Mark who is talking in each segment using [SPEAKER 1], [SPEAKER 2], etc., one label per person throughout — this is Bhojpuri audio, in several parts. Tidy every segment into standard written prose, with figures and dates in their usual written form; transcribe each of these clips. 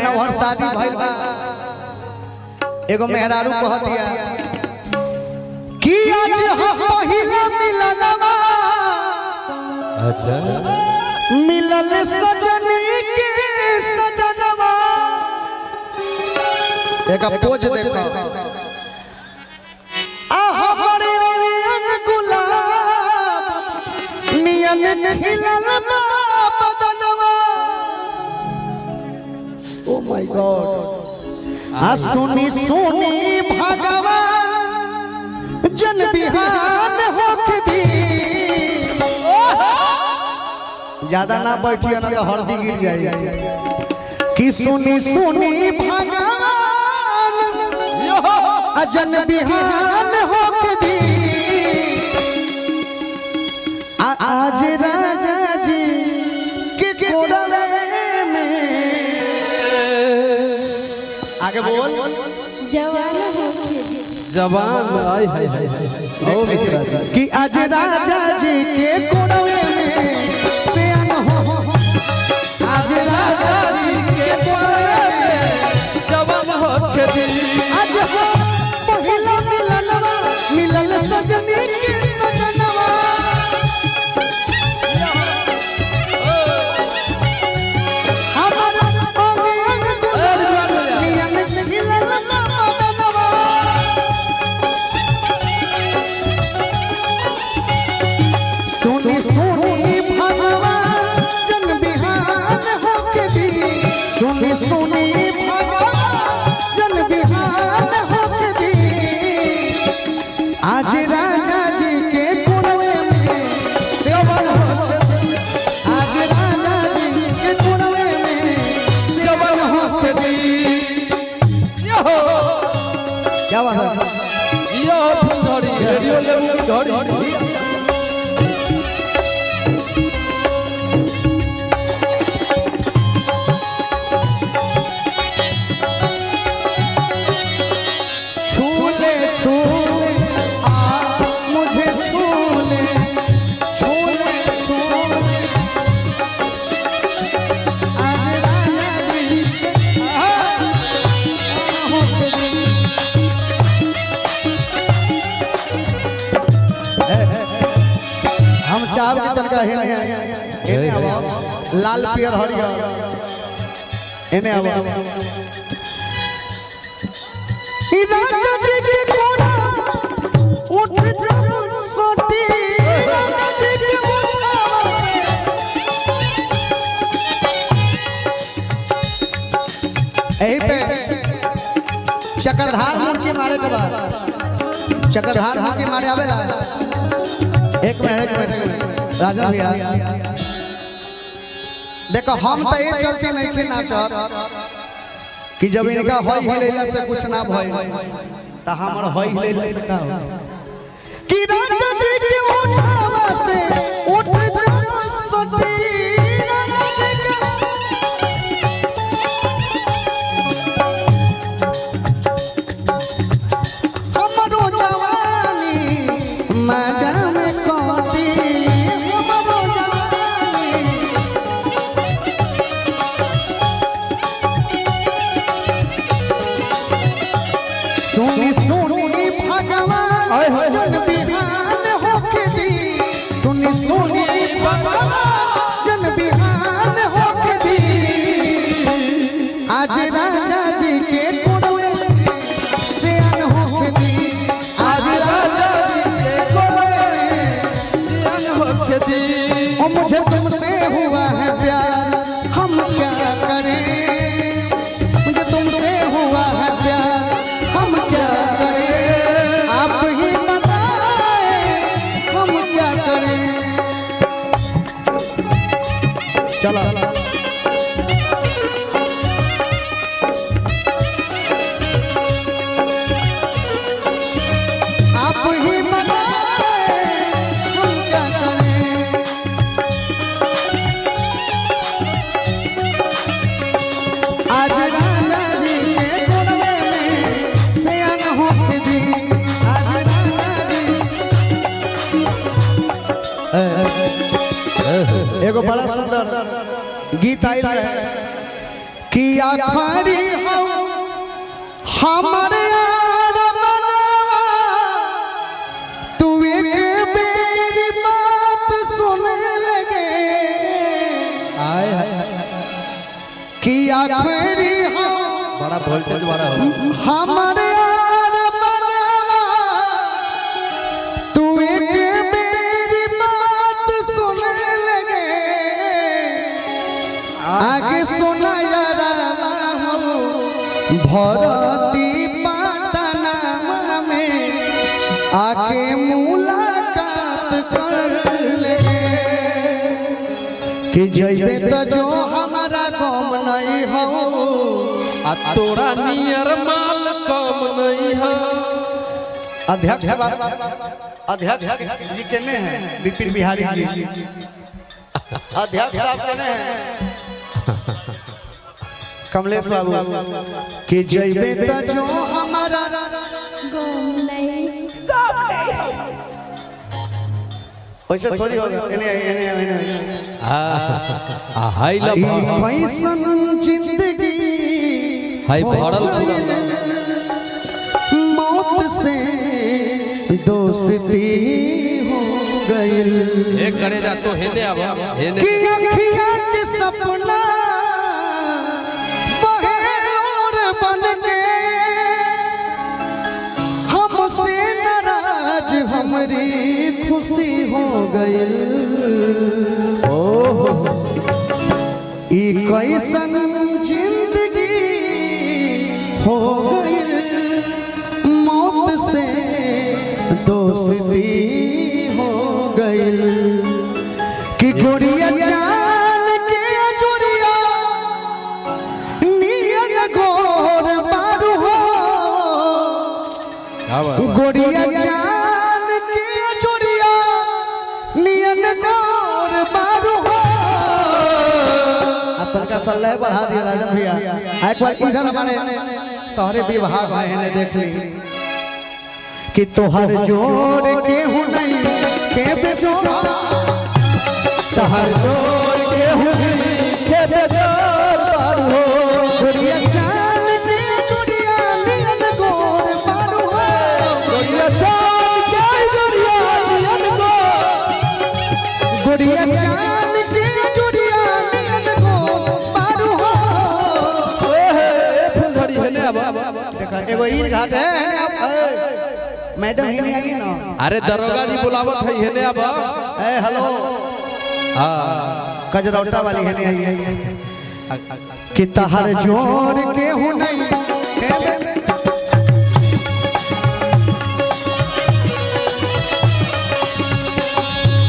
[SPEAKER 1] नौहर शादी भइल बा। एगो मेहरारू कहतिया कि आज हम पहिला मिलनवा
[SPEAKER 2] अच्छा
[SPEAKER 1] मिलल सजनी के सजनवा। एक पोज देखो आ हमरे अलियन गुलाब नियन खिलल बा बदनवा। ओ my God. आ सुनी सुनी भगवान जन बिहान होख दी। ज्यादा ना बैठिए ना तो हल्दी गिर जाएगी। कि सुनी सुनी भगवान अजन बिहान होख दी। आज राजा जी के कोरवे में आगे बोल
[SPEAKER 3] जवान होके दी।
[SPEAKER 2] जवान आय हाय हाय हाय ओ मिश्रा जी।
[SPEAKER 1] कि आज राजा जी के कोरवे में सियान हो। आज राजा जी के कोरवे में
[SPEAKER 2] जवान होके दी।
[SPEAKER 1] आज हो पहिला मिलनवा मिलल सजनी के सजनवा। हमर अंग गुलाब नियन खिलल बा बदनवा। सुनी सुनी भगवान जन बिहान होके दी। सुनी सुनी भगवान जन बिहान होके दी। आज राजा जी के कुनवे में सेवन होके दी। आज राजा जी के कुनवे में सेवन होके दी। क्या बात है।
[SPEAKER 2] यो फुलझड़ी रेडियो लेबू घड़ी।
[SPEAKER 1] छूले छूले आ मुझे छूले छूले छूले आज राजा जी आ, होके दी। हम चाहब कि तनका हेने हेने आवा लाल पियर हरियर हेने आवा। राजा जी के कोरा उठ जब सोटी। राजा जी के उठावा से। एही पे चक्रधार मुर्गी मारे के बाद चक्रधार मुर्गी मारे आवेला। एक मिनट एक मिनट राजा भैया देखो हम तो ये चलते नहीं के नाचत कि जब इनका हई हिलैला से कुछ ना भई त हमर हई हिलैला से का हो। कि राजा जी के उठावा से उठ जब सटी। राजा जी के हमरो जवानी मजा में कटी। हमरो जवानी सुनी सुनी भगवान
[SPEAKER 2] आय हाय हाय।
[SPEAKER 1] जन बिहान होके दी। सुनी सुनी भगवान जन बिहान होके दी। आज राजा जी के कोरवे सियान होके दी। आज राजा जी के कोरवे
[SPEAKER 2] जवान होके दी।
[SPEAKER 1] ओ मुझे तुमसे हुआ है प्यार हम क्या करें। मुझे तुमसे हुआ है प्यार हम क्या करें। आप ही बताएं हम क्या करें। चलो आप ही बताएं हम क्या करें। आज राजा जी के कोरवे में सियान होके दी। आज राजा जी एगो बड़ा सुंदर गीत आइल रहे। कि आखरी हो हमारे यार मनवा, तू एक मेरी बात सुन लगे।
[SPEAKER 2] आय हाय हाय,
[SPEAKER 1] कि आखरी हो
[SPEAKER 2] बड़ा वोल्टेज वाला हो।
[SPEAKER 1] हमारे यार मनवा, तू एक मेरी बात सुन लगे। आगे सुना यार भरती पाटना में आके मुलाकात कर ले। कि जइबे तो जो हमारा गम नहीं हो,
[SPEAKER 2] आ तोरा नियर माल कम नहीं है।
[SPEAKER 1] अध्यक्ष अध्यक्ष जी केने हैं? विपिन बिहारी जी अध्यक्ष साहब केने हैं? कमलेश बाबू। कि जइबे तो जो हमारा
[SPEAKER 3] गम नहीं।
[SPEAKER 1] वैसे थोड़ी होगा। एने एने एने।
[SPEAKER 2] आ हाय ल
[SPEAKER 1] ई कैसन जिंदगी
[SPEAKER 2] हाय भरल
[SPEAKER 1] गइल, मौत से दोस्ती हो गइल।
[SPEAKER 2] एक करे जा तो हेने आवा हेने।
[SPEAKER 1] कि अखिया के सपना बहेर बन के हमसे नाराज हमरी खुशी हो गइल। ई कैसन जिंदगी हो गइल, मौत से दोस्ती हो गइल। कि गोरिया जान के अजोरिया नियन गोर बारू हो।
[SPEAKER 2] क्या बात है?
[SPEAKER 1] गोरिया जान के अजोरिया नियन गोर बारू हो। अब तनका सा लय बढ़ा दिया राजन भैया। एक बार इधर हमारे तोहरे विभाग है ने देख ली कि तोहर जोड़ के हूं नहीं के बेजोड़ा,
[SPEAKER 2] तहर जोड़ के हुई के बेजोड़ बारू हो।
[SPEAKER 1] गोरिया जान के अजोरिया नियन गोर बारू हो।
[SPEAKER 2] गोरिया जान के जोड़िया नियन गोर।
[SPEAKER 1] गोरिया जान के अजोरिया नियन गोर बारू हो।
[SPEAKER 2] ओए हे फुलझड़ी हेने आवा।
[SPEAKER 1] देखा एगो ईद घाट है हेने आप, ए, मैडम हेने आइए ना।
[SPEAKER 2] अरे दरोगा जी बुलावत है, हेने आवा।
[SPEAKER 1] ए हेलो
[SPEAKER 2] हां
[SPEAKER 1] कजरौटा वाली हेने आइए। कि तहर जोड़ के हूं नहीं के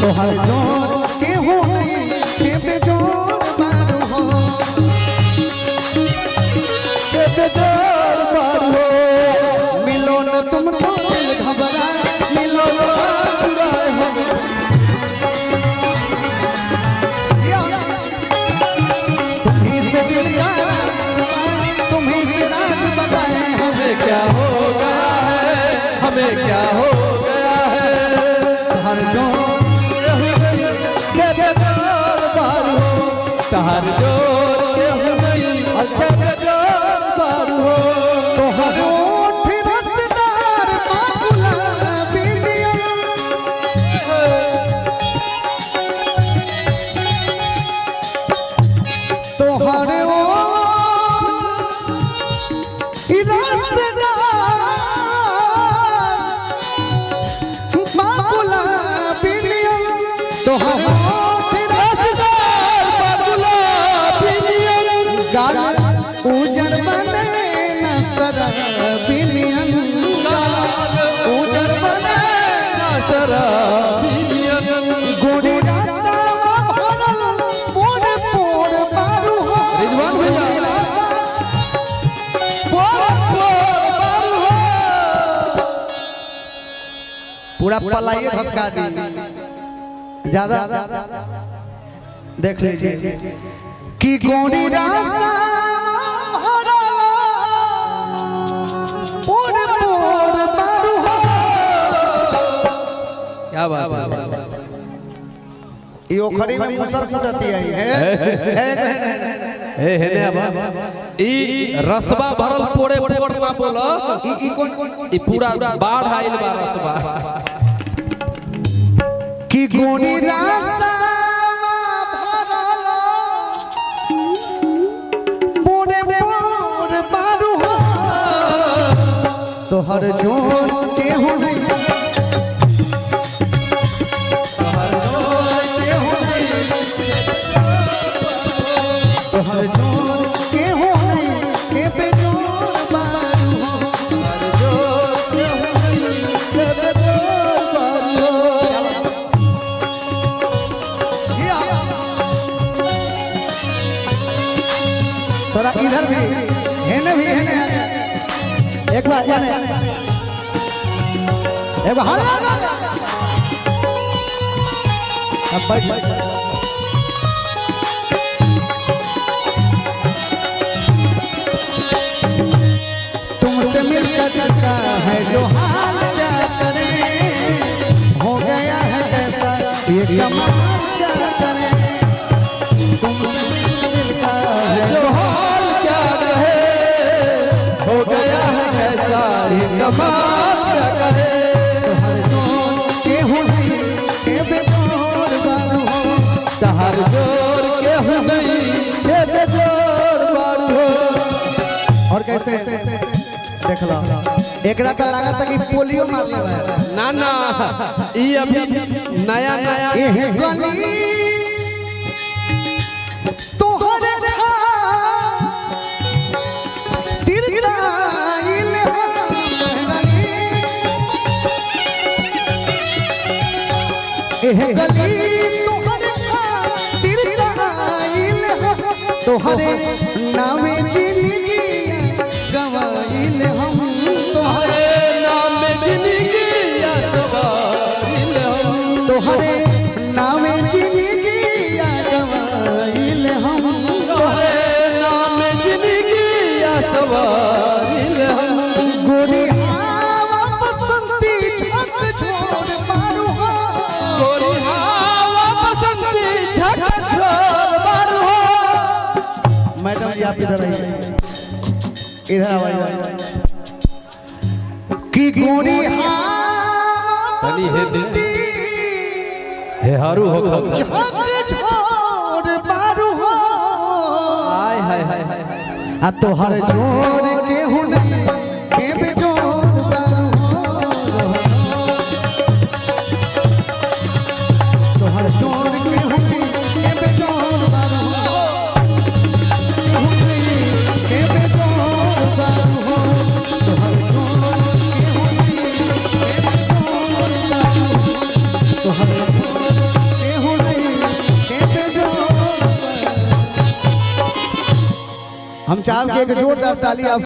[SPEAKER 1] तोहर जोड़ के हूं नहीं के बेजोड़ बारू हो।
[SPEAKER 2] के बेजोड़ बारू हो।
[SPEAKER 1] मिलो न तुम तो दिल घबरा, मिलो न चुराए हो। तुम्ही से दिल का, तुम्ही से राज बताए हम।
[SPEAKER 2] हमें क्या हो गया है, हमें क्या हो गया है।
[SPEAKER 1] हर जोड़
[SPEAKER 2] के बेजोड़ बारू हो। तहर जोड़ के हुई के बेजोड़ बारू हो।
[SPEAKER 1] तोहर ओठ रसदार बाबुला बिलिया, तोहर ओठ रसदार बाबुला बिलिया, तोहर ओठ रसदार
[SPEAKER 2] बाबुला बिलियन।
[SPEAKER 1] गाल उजर बने न सरा बिलियन, गाल उजर बने
[SPEAKER 2] सरा बिलियन।
[SPEAKER 1] गोरी रसवा भरल पोर पोर बारू हो।
[SPEAKER 2] रिजवान भैया।
[SPEAKER 1] गोरी रसवा
[SPEAKER 2] पोर पोर बारू हो।
[SPEAKER 1] पूरा पलाइए भसका दी। ज्यादा देख लीजिए कि गोरी रसवा भरल पोर पोर बारू हो।
[SPEAKER 2] क्या बात है?
[SPEAKER 1] ये ओखरी में मुसर फुटती आई है। है, है, है, है।
[SPEAKER 2] ए हेने अब ई रसबा भरल पोरे पोर ना बोल।
[SPEAKER 1] ई ई कौन कौन?
[SPEAKER 2] ई पूरा बाढ़ आइल बा रसबा।
[SPEAKER 1] कि गोरी रासा भरल पोरे पोर बारू हो तोहर जोर केहू नहीं, तोहर जोर केहू नहीं के बेजोर बारू हो। ये थोड़ा इधर भी हेने भी हेने एक बार हेने एक बार हल्ला अब बैठ। तुमसे मिलकर दिलका है जो हाल क्या करे, हो गया है कैसा ये कमाल क्या करे। तुमसे मिलकर है
[SPEAKER 2] जो हाल क्या कहे, हो गया है कैसा ये कमाल क्या कहे।
[SPEAKER 1] तोहर जोर केहू नहीं के बेजोर बारू हो।
[SPEAKER 2] तहर जोर केहू नहीं के बेजोर बारू हो।
[SPEAKER 1] और कैसे देख लो, एकरा का लागत है कि पोलियो मारले बा।
[SPEAKER 2] ना ना ई अभी नया नया
[SPEAKER 1] एह गली तोहर खातिर आइल गली। एह गली तोहर खातिर आइल तोहरे नामे जिंदगी गवाइल हम तोहरे
[SPEAKER 2] नाम जिंदगी सवारिल हम।
[SPEAKER 1] तोहरे नामे जिंदगी गवाइल हम।
[SPEAKER 2] तोहरे नाम जिंदगी सवारिल हम।
[SPEAKER 1] गोरी हवा बसंती झक छोड़ मारू हो।
[SPEAKER 2] गोरी हवा बसंती झक छोर बारू हो।
[SPEAKER 1] मैडम जी आप इधर आइए, इधर आइए कि गोरी हवा
[SPEAKER 2] तनी हे दे।
[SPEAKER 1] बसंती
[SPEAKER 2] हे हारू हो खो।
[SPEAKER 1] झक छोड़ मारू हो।
[SPEAKER 2] हाय हाय हाय हाय।
[SPEAKER 1] आ तोहर जोर केहू नहीं के बेजोर बारू हो। तोहर जोर केहू नहीं के बेजोर बारू हो। केहू नहीं के बेजोर बारू हो। तोहर जोर केहू नहीं के बेजोर बारू हो। तोहर जोर केहू नहीं के बेजोर बारू हो। हम चाहब कि एक जोरदार ताली आप